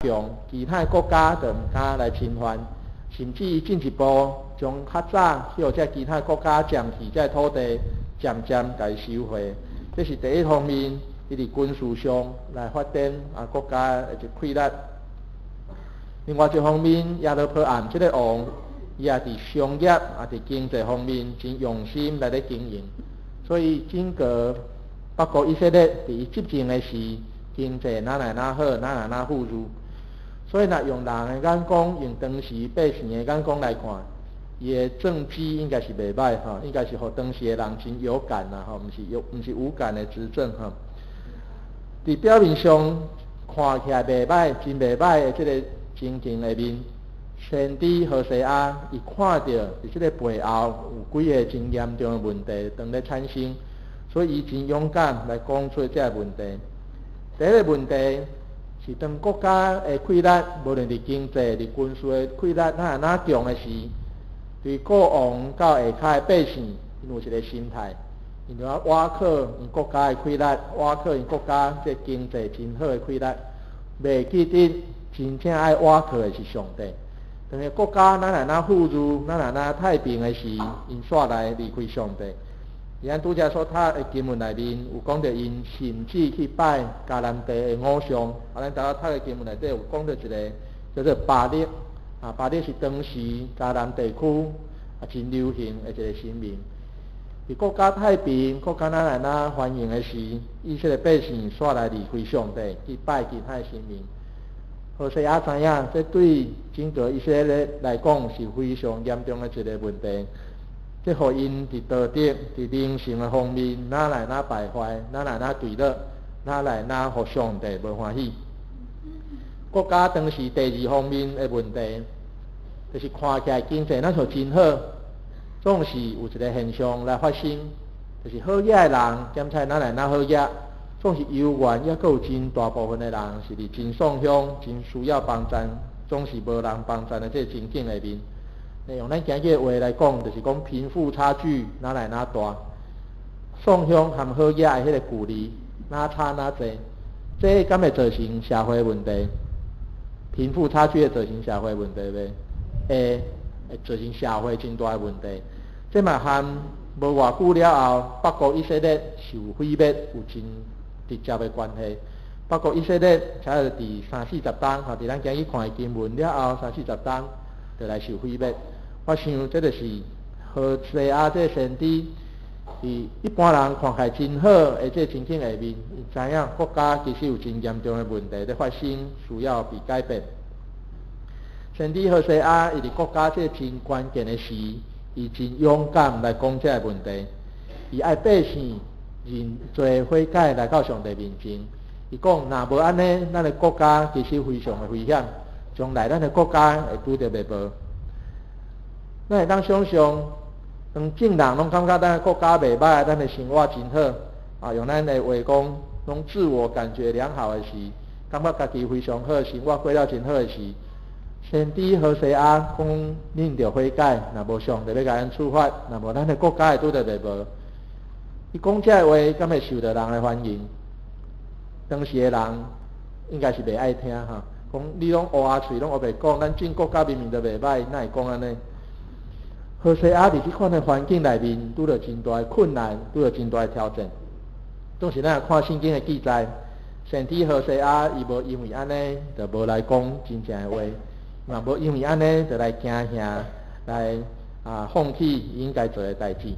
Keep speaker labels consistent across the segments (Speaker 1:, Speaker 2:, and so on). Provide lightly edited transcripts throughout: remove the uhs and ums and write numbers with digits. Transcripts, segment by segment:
Speaker 1: 強，其他國家就毋敢來侵犯，甚至進一步將較早去予這其他國家佔去這土地，漸漸共收回。這是第一方面，伊佇軍事上來發展啊國家的一氣力。另外一方面，耶羅波按這个王，伊也佇商業啊佇經濟方面真用心來咧經營，所以整個北國以色列佇伊執政的時，經濟哪來哪好，哪來哪富裕。所以，若用人的眼光，用當時百姓的眼光來看，伊的政績應該是袂䆀吼，應該是予當時的人真有感啦吼，毋是有毋是無感的執政吼。佇表面上看起來袂䆀，真袂䆀的這个情形下面，先知何西阿伊看著佇這个背後有幾个真嚴重的問題當咧產生，所以伊真勇敢來講出這个問題。第一个問題是當國家的氣力，無論佇經濟、佇軍事的氣力，哪會哪強的時，對國王到下跤的百姓，𪜶有一个心態，𪜶就愛倚靠𪜶國家的氣力，倚靠𪜶國家這經濟真好的氣力，袂記得真正愛倚靠的是上帝。當个國家哪來哪富裕，哪來哪太平的時，𪜶煞來離開上帝。而咱拄才所讀的經文內面有講著，𪜶甚至去拜迦南地的偶像。啊，咱拄才讀的經文內底有講著一个叫做巴力，啊，巴力是當時迦南地區啊真流行的一个神明。佇國家太平、國家哪來哪繁榮的時，以色列百姓煞來離開上帝，去拜其他的神明。何西阿知影，這對整個以色列來講是非常嚴重的一个問題。這予𪜶佇道德、佇靈性的方面，哪來哪敗壞，哪來哪墜落，哪來哪予上帝無歡喜。國家當時第二方面的問題，就是看起來經濟若像真好，總是有一个現象來發生，就是好額的人檢菜哪來哪好額，總是猶原猶閣有真大部分的人是佇真喪鄉、真需要幫贊，總是無人幫贊的這个情景下面。用咱今日的話來講，就是講貧富差距哪來哪大，喪鄉和好額的彼个距離哪差哪濟，這敢會造成社會問題？貧富差距會造成社會問題袂？會，會造成社會真大的問題。這嘛和無偌久了後，北國以色列受毀滅有真直接的關係。北國以色列才會佇三四十冬，吼，佇咱今日看的經文了後，三四十冬就來受毀滅。我想，這就是何西阿這个先知，佇一般人看起來真好的這个情景下面，伊知影國家其實有真嚴重的問題咧發生，需要被改變。先知何西阿伊佇國家這个真關鍵的時，伊真勇敢來講這个問題。伊愛百姓認罪悔改來到上帝面前。伊講，若無按呢，咱的國家其實非常的危險，將來咱的國家會拄著滅亡。咱會當想像，當眾人攏感覺咱的國家袂䆀，咱的生活真好，啊，用咱的話講，攏自我感覺良好的時，感覺家己非常好，生活過了真好的時，先知何西阿講，恁著悔改，若無上帝欲共咱處罰，若無咱的國家會拄著滅亡。伊講這个話，敢會受著人的歡迎？當時的人應該是袂愛聽哈，講你攏烏鴉喙，攏烏白講，咱整國家明明就袂䆀，哪會講按呢？何西阿佇這款的環境內面，拄著真大的困難，拄著真大的挑戰。總是咱若看聖經的記載，先知何西阿伊無因為按呢，就無來講真正的話，嘛無因為按呢就來驚嚇，來啊放棄伊應該做的代誌。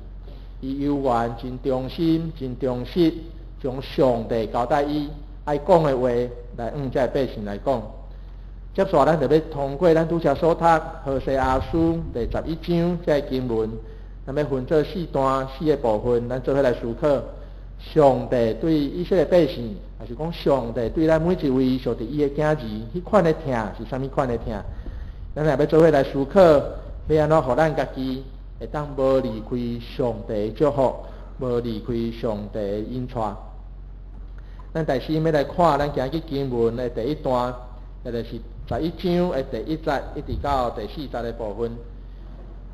Speaker 1: 伊猶原真忠心、真忠實，將上帝交代伊愛講的話來向這个百姓來講。接紲咱就欲通過咱拄才所讀何西阿書第十一章這个經文，咱欲分做四段四个部分，咱做伙來思考上帝對以色列百姓，抑是講上帝對咱每一位屬佇伊的囝兒，彼款的疼是啥物款的疼？咱也欲做伙來思考，欲按怎予咱家己會當無離開上帝的祝福，無離開上帝的引帶。咱大先欲來看咱今日經文的第一段，也就是十一章的第一節一直到第四節的部分。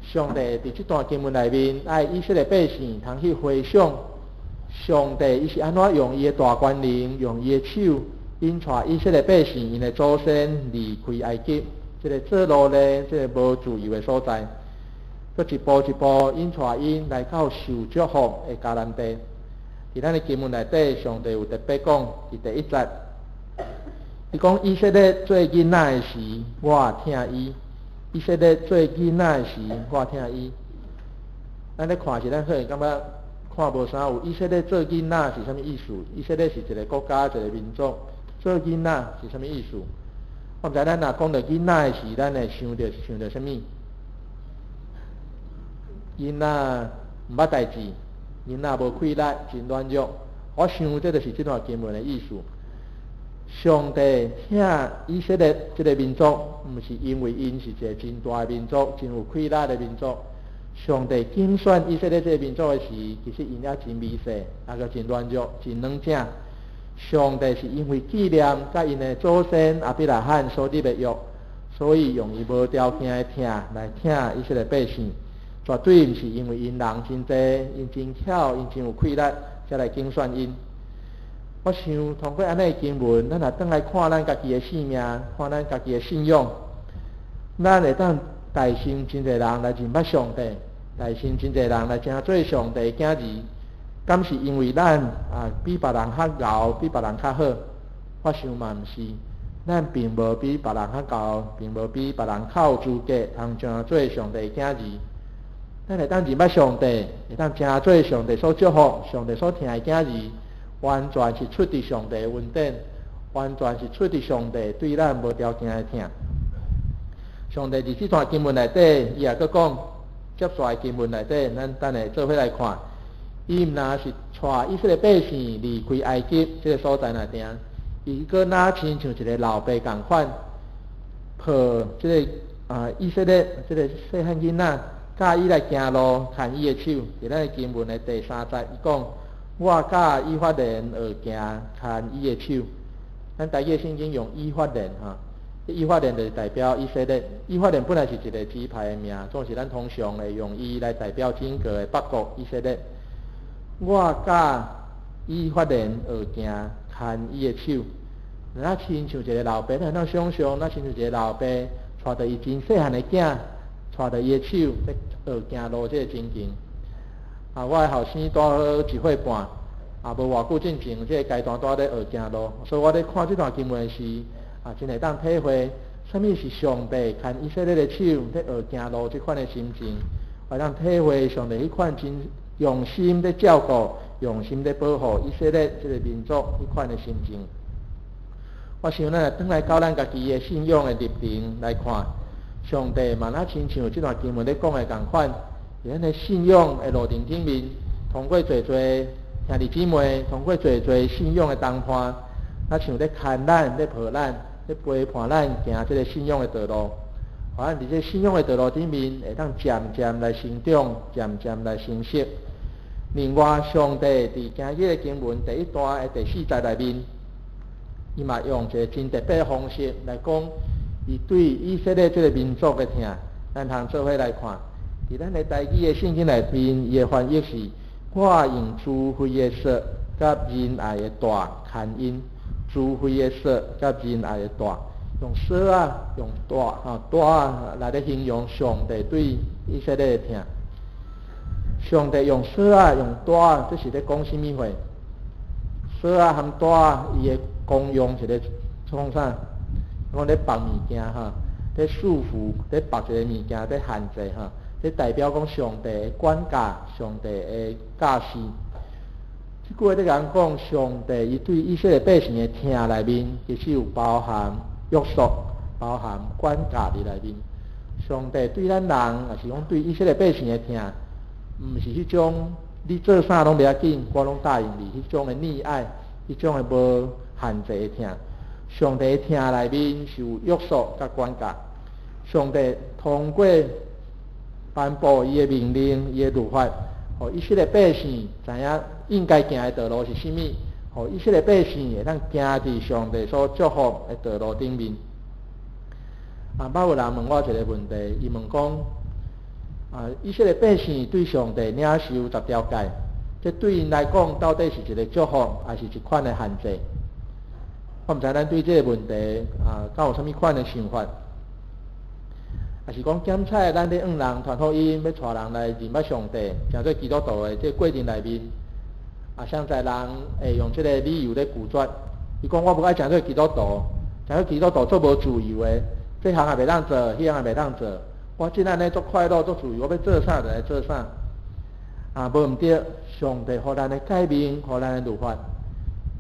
Speaker 1: 上帝佇這段經文內面，愛以色列百姓通去回想上帝伊是按怎用伊的大權能，用伊的手 𪜶帶以色列百姓𪜶的祖先離開埃及，這个做奴隸、這个無自由的所在，閣一步一步𪜶帶𪜶來到受祝福的迦南地。佇咱的經文內底，上帝有特別講，佇第一節，伊講以色列做囡仔的時，我疼伊；以色列做囡仔的時，我疼伊。咱咧看時，咱可能感覺看無啥有。以色列做囡仔是啥物意思？以色列是一個國家，一個民族，做囡仔是啥物意思？我毋知咱若講著囡仔的時，咱會想著啥物？囡仔毋捌代誌，囡仔無氣力，真軟弱。我想這就是這段經文的意思。上帝疼以色列這個民族，毋是因為𪜶是一個真大的民族，真有氣力的民族。上帝揀選以色列這個民族的時，其實𪜶猶真微細，猶閣真軟弱，真軟正。上帝是因為紀念佮𪜶的祖先亞伯拉罕所立的約，所以用伊無條件的疼來疼以色列百姓，絕對毋是因為𪜶人真濟，𪜶真巧，𪜶真有氣力，才來揀選𪜶。我想通過按呢的經文，咱若轉來看咱家己的生命，看咱家己的信仰，咱會當代先真濟人來認捌上帝，代先真濟人來成做上帝的囝兒，敢是因為咱啊比別人較𠢕，比別人較好？我想嘛毋是，咱並無比別人較𠢕，並無比別人較有資格通成做上帝的囝兒。咱會當認捌上帝，會當成做上帝所祝福、上帝所疼的囝兒，完全是出佇上帝的恩典，完全是出佇上帝對咱無條件的疼。上帝佇這段經文內底，伊也閣講，接續的經文內底，咱等下做伙來看。伊毋若是帶以色列百姓離開埃及這个所在爾爾，伊閣若親像一个老爸仝款，抱這个啊以色列這个細漢囡仔，教伊來行路，牽伊的手。佇咱的經文的第三節，伊講：我教以法蓮學行，牽伊的手。咱台語聖經用以法蓮吼，以法蓮就是代表以色列。以法蓮本來是一個支派的名，總是咱通常會用伊來代表整個的北國以色列。我教以法蓮學行，牽伊的手，若親像一個老爸，咱會當想象，若親像一個老爸，帶著伊真細漢的囝，帶著伊的手，咧學行路這个情形。啊，我的後生拄好一歲半，也無偌久進前，這个階段拄咧學行路，所以我咧看這段經文時，啊，真會當體會，啥物是上帝牽以色列的手咧學行路這款的心情，會當體會上帝彼款真用心咧照顧、用心咧保護以色列這个民族彼款的心情。我想咱若轉來到咱家己的信仰的歷程來看，上帝嘛若親像這段經文咧講的仝款，佇咱的信仰的路程頂面，通過濟濟兄弟姊妹，通過濟濟信仰的同伴，若像咧牽咱、咧抱咱、咧陪伴咱行這个信仰的道路，予咱佇這信仰的道路頂面，會當漸漸來成長，漸漸來成熟。另外，上帝佇今日的經文第一段的第四節內面，伊嘛用一個真特別的方式來講，伊對以色列這个民族的疼。咱通做伙來看，佇咱的台語的聖經內面，伊的翻譯是：我用慈惠的索佮仁愛的帶牽𪜶，慈惠的索佮仁愛的帶，用索仔，用帶吼帶來咧形容上帝對以色列的疼。上帝用索仔，用帶，這是咧講啥物話？索仔含帶，伊的功用是咧創啥？講咧縛物件吼，咧束縛，咧縛一个物件，咧限制吼，這代表講上帝的管教，上帝的教示。這句話咧共講，上帝伊對以色列百姓的疼內面，其實有包含約束，包含管教佇內面。上帝對咱人，抑是講對以色列百姓的疼，毋是彼種你做啥攏袂要緊，我攏答應你，彼種的溺愛，彼種的無限制的疼。上帝疼內面是有約束佮管教。上帝通過頒布伊的命令、伊的律法，予以色列百姓知影應該行的道路是啥物，予以色列百姓會當行佇上帝所祝福的道路頂面。啊，捌有人問我一个問題，伊問講：啊，以色列百姓對上帝領受十條誡，這對𪜶來講到底是一个祝福，抑是一款的限制？我毋知咱對這个問題啊，敢有啥物款的想法？抑是講檢採咱咧向人傳福音，欲帶人來認捌上帝，成做基督徒的這个過程內面，啊，啥在人會用這个理由咧拒絕？伊講我無愛成做基督徒，成做基督徒足無自由的，這項也袂當做，彼項也袂當做。我這按呢足快樂、足自由，我欲做啥就來做啥。啊，無毋對，上帝予咱的誡命，予咱的律法，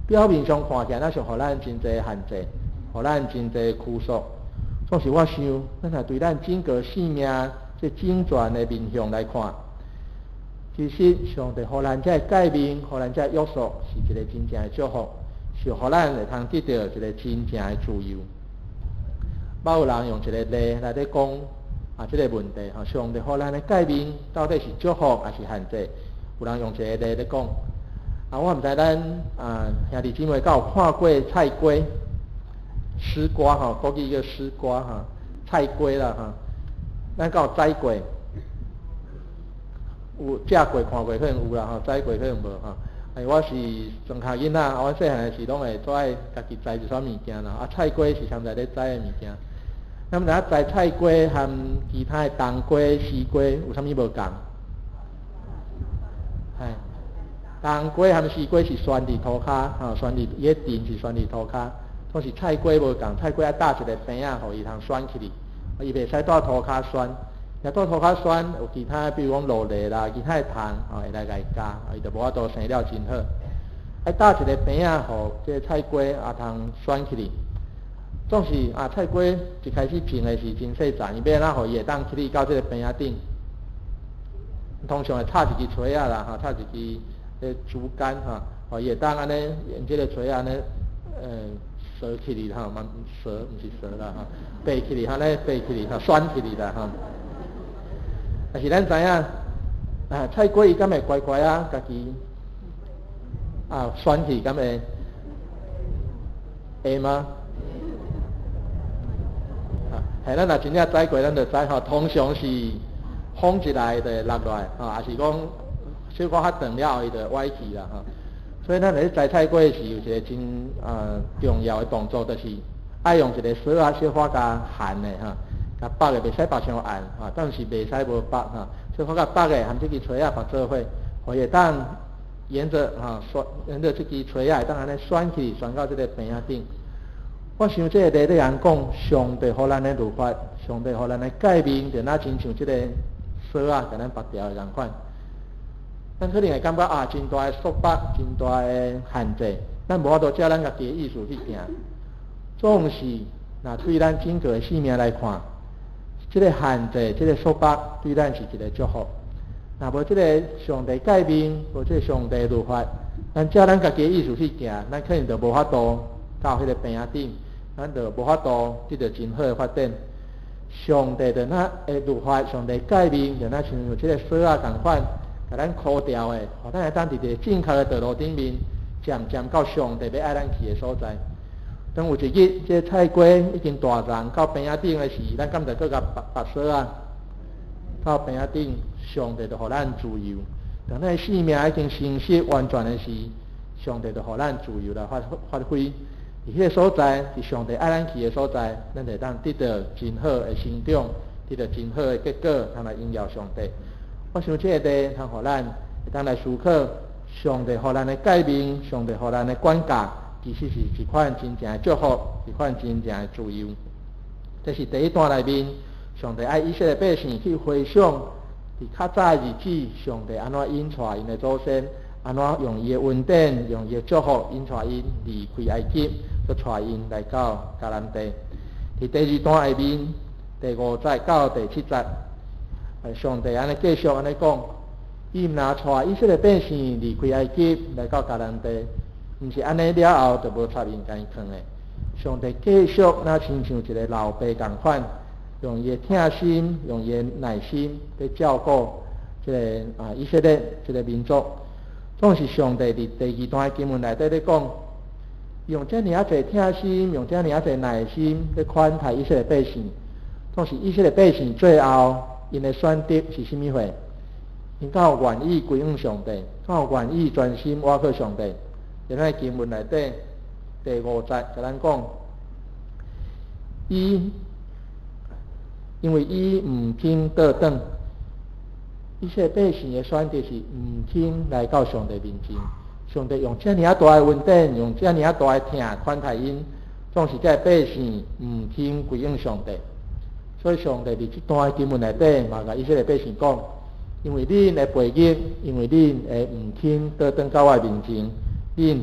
Speaker 1: 表面上看起來，若像予咱真濟限制，予咱真濟拘束。總是我想，咱若對咱整個生命這整全的面向來看，其實上帝予咱這个誡命，予咱這个約束，是一個真正的祝福，是予咱會通得著一個真正的自由。捌有人用一個例來咧講啊，這个問題吼，上帝予咱的誡命到底是祝福抑是限制？有人用一個例咧講，啊，我毋知咱啊兄弟姊妹敢有看過菜瓜？絲瓜吼，國語叫絲瓜吼，菜瓜啦吼，咱敢有摘過？有食過看過可能有啦吼，摘過可能無吼。因為我是莊跤囡仔，我細漢時攏會做愛家己摘一撮物件啦。啊，菜瓜是常在咧摘的物件。咱知影摘菜瓜和其他的冬瓜、絲瓜有啥物無仝？嘿，冬瓜和絲瓜是懸佇塗跤，吼，懸佇伊的藤是懸佇塗跤。總是菜瓜無仝，菜瓜愛搭一个棚仔，予伊通懸起去，伊袂使蹛塗跤懸。若蹛塗跤懸，有其他，比如講蘆狸啦，其他的蟲吼會來共伊咬，伊就無法度生了真好。愛搭一个棚仔，予這个菜瓜啊通懸起去。總是啊，菜瓜一開始種的時真細欉，伊欲按怎予伊會當起去到這个棚仔頂？通常會插一支槌仔啦，吼，插一支彼竹竿吼，予伊會當按呢用這个槌仔按呢，趖起去吼，嘛趖毋是趖啦吼，爬起去按呢爬起去吼，旋起去啦吼。但是咱知影，啊，菜瓜伊敢會乖乖啊，家己啊旋去敢會會嗎？啊，嘿，咱若真正摘過，咱就知吼，通常是風一來就會落落來，吼，抑是講小可較長了後，伊就歪去啦吼。所以咱佇咧摘菜瓜時，有一個真啊重要的動作，就是愛用一個索仔小可共絚的吼，共縛的袂使縛傷硬吼，但是袂使無縛吼，小可共縛的含這支槌仔縛做伙，予伊會當沿著吼旋沿著這支槌仔會當按呢旋去，旋到這个棚仔頂。我想這个例咧通講，上帝予咱的律法，上帝予咱的誡命，就若親像這个索仔共咱縛牢的仝款。咱可能會感覺啊，真大的束縛，真大的限制，咱無法度照咱家己的意思去行。總是，若對咱整個的生命來看，這个限制、這个束縛，對咱是一個祝福。若無這个上帝誡命，無這个上帝律法，咱照咱家己的意思去行，咱可能就無法度到彼个棚仔頂，咱就無法度得著真好的發展。上帝就若的律法，上帝誡命，就若親像這个索仔仝款。共咱箍牢的，予咱會當佇一個正確的道路頂面，漸漸到上帝欲愛咱去的所在。當有一日，這个菜瓜已經大叢到棚仔頂的時，咱敢著閣共縛縛索仔到棚仔頂，上帝就予咱自由。當咱的生命已經成熟完全的時，上帝就予咱自由來發發揮。佇彼个所在，是上帝愛咱去的所在，咱就會當得著真好的成長，得著真好的結果，通來榮耀上帝。我想這个例通予咱會當來思考，上帝予咱的誡命，上帝予咱的管教，其實是一款真正的祝福，一款真正的自由。這是第一段內面，上帝愛以色列百姓去回想，佇較早的日子，上帝按怎引帶𪜶的祖先，按怎用伊的恩典，用伊的祝福引帶𪜶離開埃及，閣帶𪜶來到迦南地。佇第二段內面，第五節到第七節。上帝按呢繼續按呢講，伊毋若帶以色列百姓離開埃及來到迦南地，毋是按呢了後就無插𪜶共伊囥的。上帝繼續若親像一个老爸仝款，用伊的疼心，用伊的耐心去照顧這个啊以色列這个民族。總是上帝佇第二段經文內底咧講，用遮爾仔濟疼心，用遮爾仔濟耐心去款待以色列百姓。總是以色列百姓最後𪜶的選擇是啥物貨？𪜶敢有願意歸向上帝？敢有願意專心倚靠上帝？佇咱經文內底，第五節，共咱講，伊因為伊毋肯倒轉，以色列百姓的選擇是毋肯來到上帝面前。上帝用遮爾仔大的恩典，用遮爾仔大的疼款待𪜶，總是這个百姓毋肯歸向上帝。所以上帝佇這段經文內底嘛，共以色列百姓講：因為恁的背逆，因為恁的毋肯倒轉到我面前，恁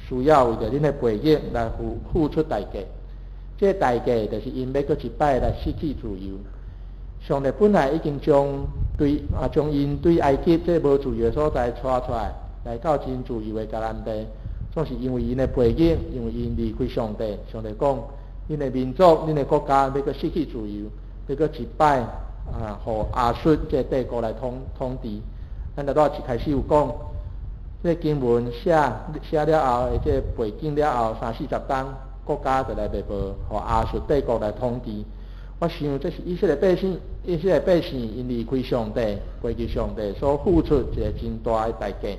Speaker 1: 需要為著恁的背逆來付出代價。這個代價就是𪜶欲閣一擺來失去自由。上帝本來已經將𪜶對埃及這無自由的所在帶出來，來到真自由的迦南地，總是因為𪜶的背逆，因為𪜶離開上帝。上帝講：恁的民族、恁的國家欲閣失去自由，欲閣一擺啊，予亞述這個帝國來統治。咱拄仔一開始有講，這個經文寫了後，這個背景了後，三四十冬，國家就來滅無，予亞述帝國來統治。我想這是以色列百姓，以色列百姓𪜶離開上帝、背棄上帝所付出一個真大的代價。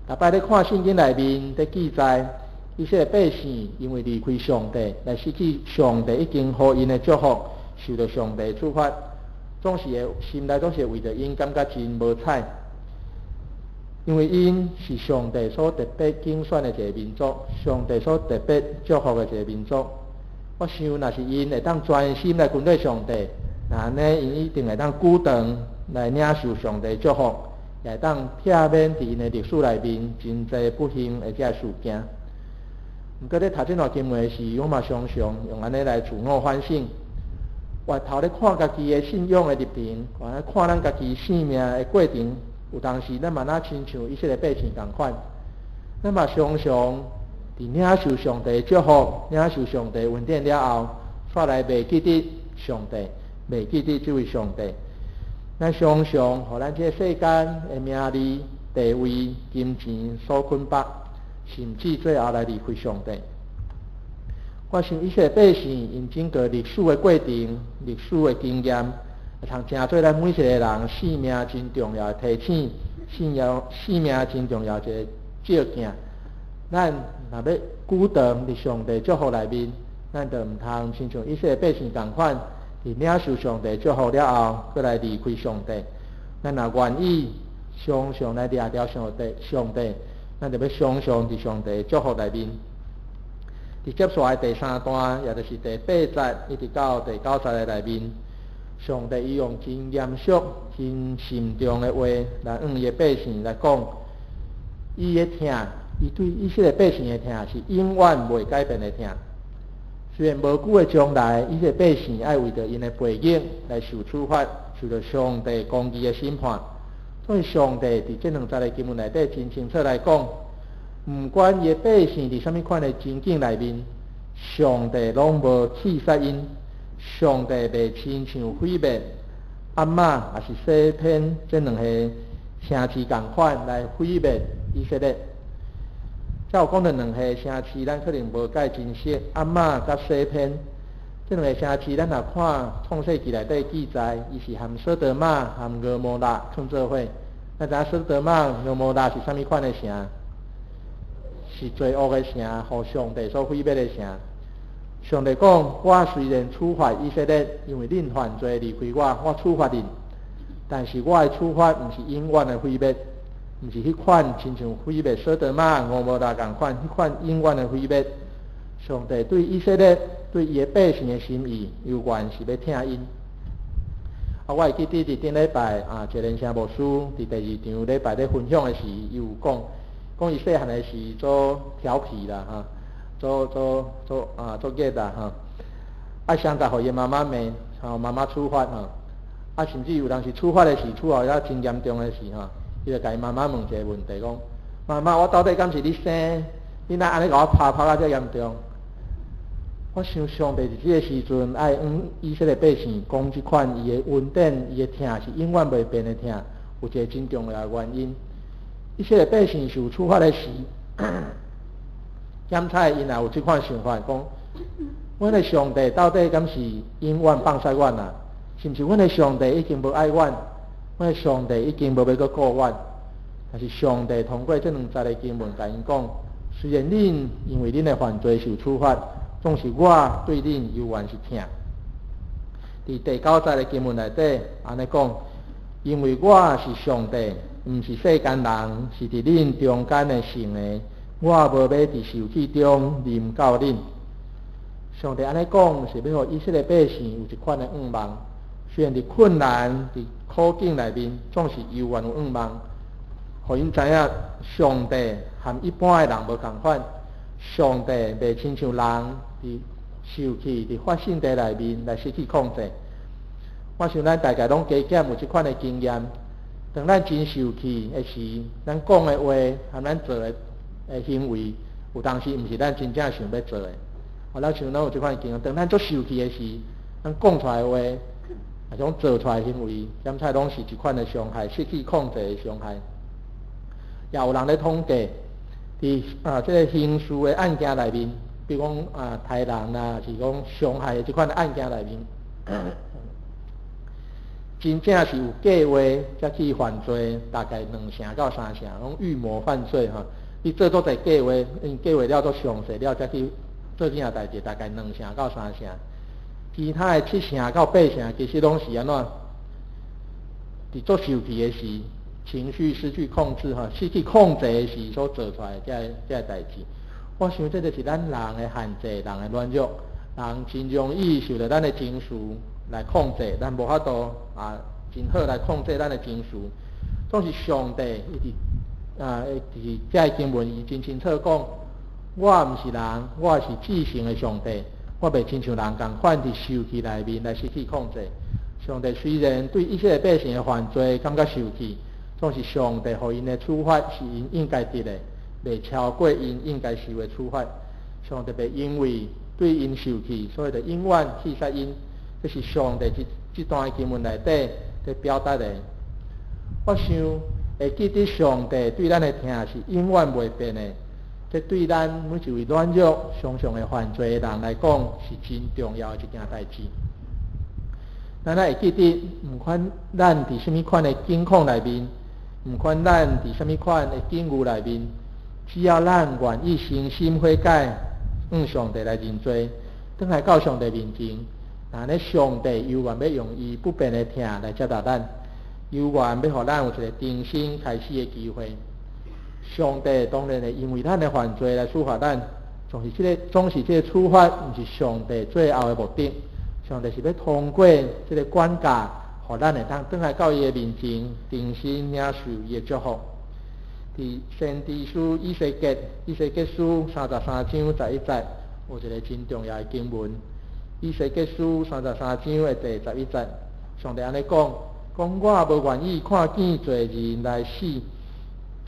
Speaker 1: 逐擺咧看聖經內面佇記載，以色列百姓因為離開上帝，來失去上帝已經予𪜶的祝福，受著上帝處罰，總是會心內總是會為著𪜶感覺真無彩，因為𪜶是上帝所特別揀選的一個民族，上帝所特別祝福的一個民族。我想，若是𪜶會當專心來跟隨上帝，那按呢𪜶一定會當久長來領受上帝祝福，也會當避免佇𪜶的歷史內面真濟不幸的這个事件。毋過咧讀這段經文時，我嘛常常用按呢來自我反省，回頭咧看家己的信仰的歷程，或者看咱家己生命的過程，有當時咱嘛若親像以色列百姓仝款，咱嘛常常佇領受上帝祝福、領受上帝恩典了後，煞來袂記得上帝，袂記得這位上帝。咱常常予咱這個世間的名利、地位、金錢所捆綁，甚至最後來離開上帝。我想以色列百姓𪜶整個歷史的過程、歷史的經驗，會通成做咱每一個人生命真重要的提醒，生命真重要一個照鏡。咱若欲久長佇上帝祝福內面，咱就毋通親像以色列百姓仝款，佇領受上帝祝福了後，閣來離開上帝。咱若願意常常來掠著上帝，上帝，咱就欲常常佇上帝祝福內面。佇接紲的第三段，也就是第八節一直到第九節的內面，上帝伊用真嚴肅、真慎重的話來向伊的百姓來講，伊的疼。伊對以色列百姓的疼是永遠袂改變的疼。雖然無久的將來，以色列百姓愛為著𪜶的背逆來受處罰，受著上帝公義的審判。所以上帝佇這兩節的經文內底真清楚來講，毋管伊的百姓佇啥物款的情境內面，上帝攏無棄殺𪜶，上帝袂親像毀滅押瑪，抑是西偏這兩個城市仝款來毀滅以色列。才有講著兩個城市，咱可能無蓋真熟。押瑪佮西偏，這兩個城市，咱若看創世記內底記載，伊是含所多瑪、含蛾摩拉囥做伙。咱知影所多瑪、蛾摩拉是啥物款的城？是罪惡的城，予上帝所毀滅的城。上帝講：我雖然處罰以色列，因為恁犯罪離開我，我處罰恁，但是我的處罰毋是永遠的毀滅。毋是彼款親像毀滅所多瑪、蛾摩拉仝款，彼款永遠的毀滅。上帝對以色列、對伊的百姓的心意，猶原是欲疼𪜶。啊，我會記得佇頂禮拜啊，一個連城牧師佇第二場禮拜咧分享的時，伊有講，講伊細漢的時足調皮啦，哈，足足足啊，足激啦，哈，啊，常常予伊媽媽罵，予媽媽處罰吼，啊，甚至有當時處罰的時，處罰了真嚴重的時，吼。伊就共伊媽媽問一個問題，講：媽媽，我到底敢是你生？你哪按呢共我拍拍甲遮嚴重？我想上帝佇這個時陣愛向以色列百姓講這款伊的恩典，伊的疼是永遠袂變的疼，有一個真重要的原因。以色列百姓受處罰的時，檢查𪜶也有這款想法，講：阮的上帝到底敢是永遠放殺阮啊？是毋是阮的上帝已經無愛阮？阮的上帝已經無欲閣顧阮，但是上帝通過這兩節的經文，共𪜶講，雖然恁因為恁的犯罪受處罰，總是我對恁猶原是疼。佇第九節的經文內底，按呢講：因為我是上帝，毋是世間人，是佇恁中間的聖的，我無欲佇受氣中臨到恁。上帝按呢講，是欲予以色列百姓有一款的向望。雖然佇困難、佇苦境內面，總是猶原有向望，予𪜶知影上帝和一般的人無仝款。上帝袂親像人佇受氣、佇發性地內面來失去控制。我想咱大概攏加減有這款的經驗。當咱真受氣的時，咱講的話和咱做的行為，有當時毋是咱真正想欲做的。我咱想咱有這款的經驗。當咱足受氣的時，咱講出來的話，抑是講做出來的行為，點菜攏是一款的傷害，失去控制的傷害。也有人咧統計，佇這个刑事的案件內面，比如講刣人啦，是講傷害的這款的案件內面，真正是有計劃才去犯罪，大概兩成到三成，攏預謀犯罪吼。你做足濟計劃，𪜶計劃了足詳細了，才去做這件代誌，大概兩成到三成。其他的七成到八成，其實攏是按怎？佇足受氣的時，情緒失去控制吼，失去控制的時所做出來的這个代誌。我想這就是咱人的限制，人的軟弱，人真容易受著咱的情緒來控制，咱無法度真好來控制咱的情緒。總是上帝伊佇佇這个經文，伊真清楚講：我毋是人，我是至聖的上帝，我袂親像人仝款佇受氣內面來失去控制。上帝雖然對以色列百姓的犯罪感覺受氣，總是上帝予𪜶的處罰是𪜶應該得的，袂超過𪜶應該受的處罰。上帝袂因為對𪜶受氣，所以就永遠棄殺𪜶。這是上帝這段經文內底佇表達的。我想會記得上帝對咱的疼是永遠袂變的，這對咱每一位軟弱、常常會犯罪的人來講，是真重要的一件代誌。咱會記得，毋管咱佇啥物款的境況內面，毋管咱佇啥物款的境遇內面，只要咱願意誠心悔改，向上帝來認罪，轉來到上帝面前，按呢上帝猶原欲用伊不變的疼來接納咱，猶原欲予咱有一个重新開始的機會。上帝當然會因為咱的犯罪來處罰咱，總是這个處罰，毋是上帝最後的目的。上帝是欲通過這个管教，予咱會當轉來到伊的面前，重新領受伊的祝福。佇先知書以西結書33章11節，有一个真重要的經文。以西結書三十三章的第11節，上帝按呢講：講我無願意看見罪人來死，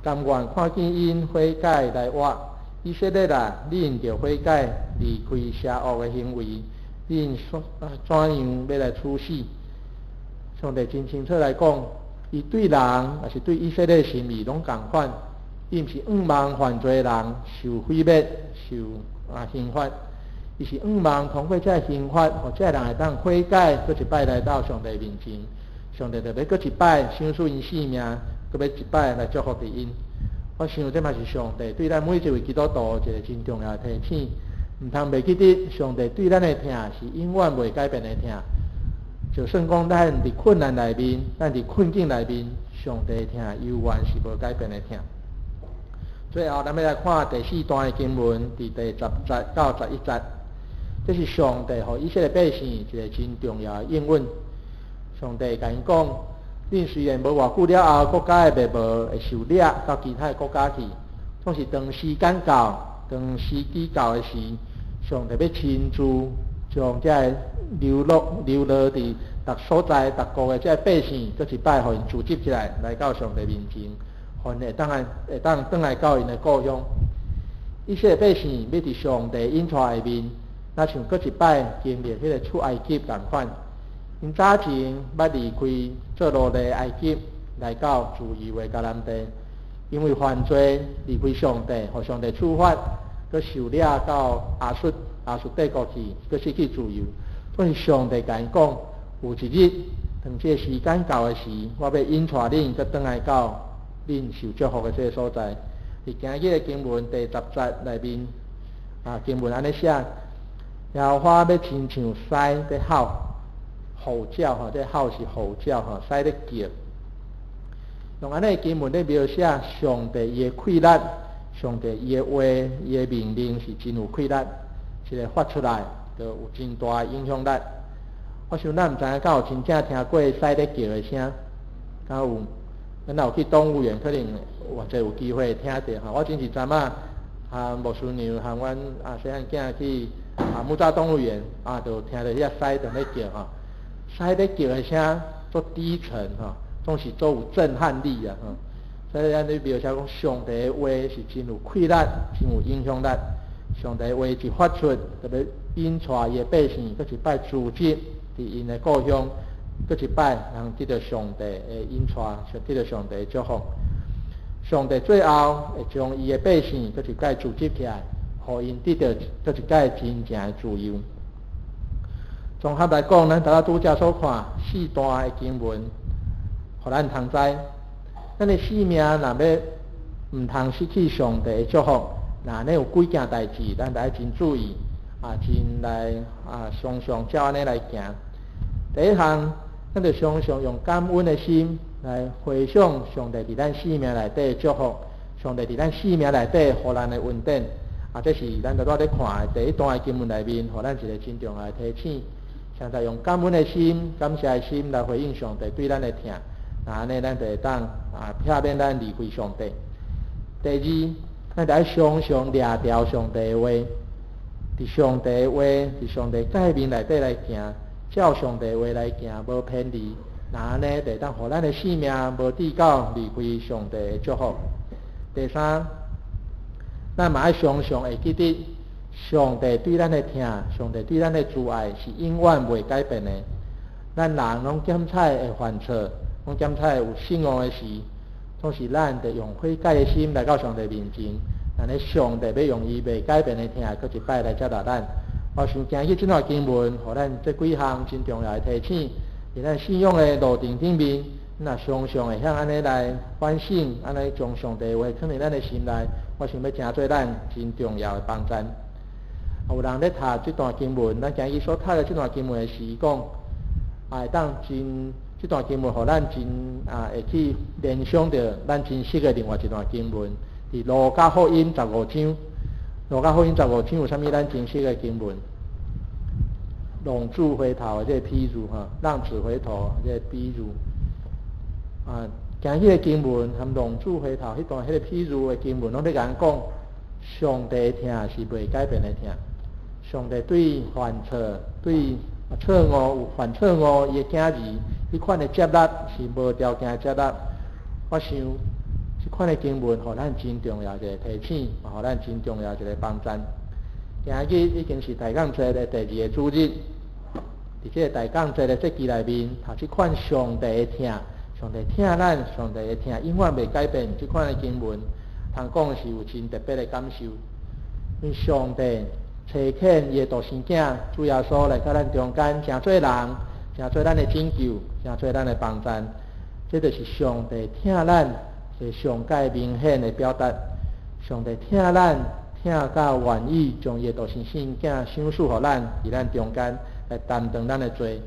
Speaker 1: 甘願看見𪜶悔改來活。以色列啊，恁著悔改，離開邪惡的行為，恁怎樣欲來處死？上帝真清楚來講，伊對人，抑是對以色列心意攏仝款。伊毋是向望犯罪的人受毀滅、受刑罰，伊是向望通過這个刑罰，予這个人會當悔改，閣一擺來到上帝面前。上帝就欲閣一擺賞賜𪜶性命，閣欲一擺來祝福佇𪜶。我想這嘛是上帝對咱每一位基督徒一个真重要的提醒，毋通袂記得上帝對咱的疼是永遠袂改變的疼。就算講咱佇困難內面，咱佇困境內面，上帝的疼猶原是無改變的疼。最後，咱欲來看第四段的經文，佇第10節到11節，這是上帝予以色列百姓一个真重要的應允。上帝共𪜶講：恁雖然無偌久了後，國家的滅亡會受掠到其他的國家去，總是當時間到、當時機到的時，上帝欲親自將這个流落佇逐所在、逐國的這个百姓，閣一擺予𪜶聚集起來，來到上帝面前，予𪜶會當轉來到𪜶的故鄉。以色列百姓欲佇上帝引帶下面，若像閣一擺經歷彼个出埃及仝款。𪜶早前捌離開做奴隸埃及，來到自由的迦南地，因為犯罪離開上帝，予上帝處罰，閣受掠到亞述帝國去，閣失去自由。所以上帝共𪜶講，有一日，當這个時間到的時，我欲引帶恁閣轉來到恁受祝福的這个所在。佇今日的經文第十節內面，啊，經文按呢寫：耶和華欲親像獅咧吼，吼叫吼，這吼是吼叫吼，獅咧叫。用按呢的經文咧描寫上帝伊的氣力，上帝伊的話，伊的命令是真有氣力，一个發出來就有真大的影響力。我想咱毋知影敢有真正聽過獅咧叫的聲，敢有？咱若有去動物園，可能偌濟有機會聽著吼。我前一陣仔和牧師娘和阮啊細漢囝去啊木柵動物園啊，就聽著遐獅佇咧叫吼。獅咧叫的聲足低沉吼，總是足有震撼力啊吼。所以咱咧描寫講，上帝的話是真有氣力，真有影響力。上帝的話一發出，特別引帶伊的百姓，閣一擺組織佇𪜶的故鄉，閣一擺人得著上帝的引帶，得著上帝的祝福。上帝最後會將伊的百姓閣一擺組織起來，予𪜶得著閣一擺真正的自由。綜合來講，咱拄仔拄才所看四段的經文，予咱通知，咱的生命若欲毋通失去上帝的祝福，若按呢有幾件代誌，咱著愛真注意，啊，真來啊，常常照按呢來行。第一項，咱著常常用感恩的心來回想上帝佇咱生命內底的祝福，上帝佇咱生命內底予咱的恩典。啊，這是咱拄仔咧看的第一段的經文內面，予咱一個真重要的提醒。現在用感恩的心、感謝的心來回應上帝對咱的疼，那按呢，咱就會當啊，避免咱離開上帝。第二，咱著愛常常掠牢上帝的話，佇上帝的話，佇上帝誡命內底來行，照上帝的話來行，無偏離，那按呢，就會當予咱的生命無至到離開上帝的祝福。第三，咱嘛愛常常會記得，上帝對咱的疼，上帝對咱的慈愛是永遠袂改變的。咱人攏檢採會犯錯，攏檢採有失誤的時，總是咱得用悔改的心來到上帝面前。按呢，上帝欲用伊袂改變的疼，閣一擺來接納咱。我想今日這段經文，予咱這幾項真重要的提醒，佇咱信仰的路程頂面，若常常會曉按呢來反省，按呢將上帝的話囥佇咱的心內，我想欲成做咱真重要的幫贊。有人咧讀這段經文，咱今日所讀的這段經文的時，講啊，會當真這段經文，予咱真啊會去聯想著咱真熟的另外一段經文，佇路加福音十五章。路加福音十五章有啥物咱真熟的經文？浪子回頭的這個譬喻吼，浪子回頭這個比喻啊，今日的經文含浪子回頭彼段彼个譬喻的經文，攏咧共咱講，上帝的疼是袂改變的疼。上帝對犯錯、對錯誤有犯錯誤，伊的囝兒，彼款的接納是無條件的接納。我想，這款的經文，予咱真重要一個提醒，嘛予咱真重要一個幫贊。今日已經是大降節的第二個主日，佇這個大降節的節期內面，讀這款上帝的疼，上帝疼咱，上帝的疼永遠袂改變，這款的經文，通講是有真特別的感受。因為上帝差遣伊的獨生囝主耶穌來到咱中間，成做人，成做咱的拯救，成做咱的幫贊。這就是上帝疼咱，是上蓋明顯的表達。上帝疼咱，疼到願意將伊的獨生囝賞賜予咱，佇咱中間來擔當咱的罪。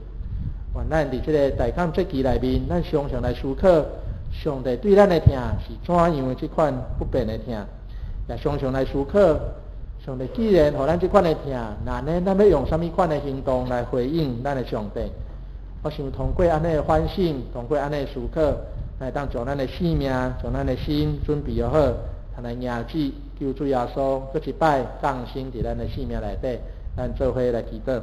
Speaker 1: 願咱佇這个大降節期內面，咱常常來思考上帝對咱的疼是怎樣的這款不變的疼，也常常來思考上帝既然予咱這款的疼，那呢，咱欲用啥物款的行動來回應咱的上帝？我想通過按呢的反省，通過按呢的思考，來當將咱的生命、將咱的心準備好，通來迎接救主耶穌，閣一擺降生佇咱的生命內底，咱做伙來祈禱。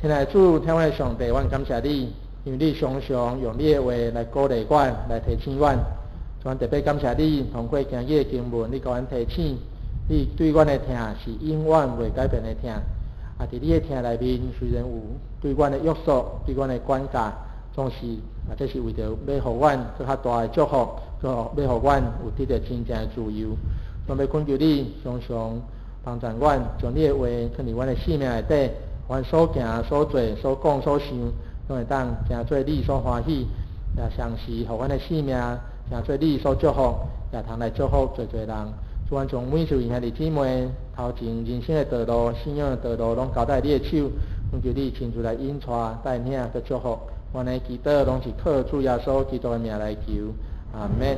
Speaker 1: 親愛的主，疼阮的上帝，阮感謝你，因為你常常用你的話來鼓勵阮，來提醒阮。阮特別感謝你，通過今日的經文，你共阮提醒，你對阮的疼是永遠袂改變的疼。啊，佇你的疼內面，雖然有對阮的約束，對阮的管教，總是啊，這是為著欲予阮閣較大的祝福，閣欲予阮有得著真正的自由。阮欲懇求你，常常幫助阮，將你的話囥佇阮的生命內底，阮所行、所做、所講、所想，攏會當成做你所歡喜，也同時予阮的生命成做你所祝福，也通來祝福濟濟人。主，阮將每一位兄弟姊妹頭前人生的道路、信仰的道路，攏交在你的手，懇求你親自來引帶、帶領、佮祝福。阮的祈禱攏是靠主耶穌基督的名來求，阿門。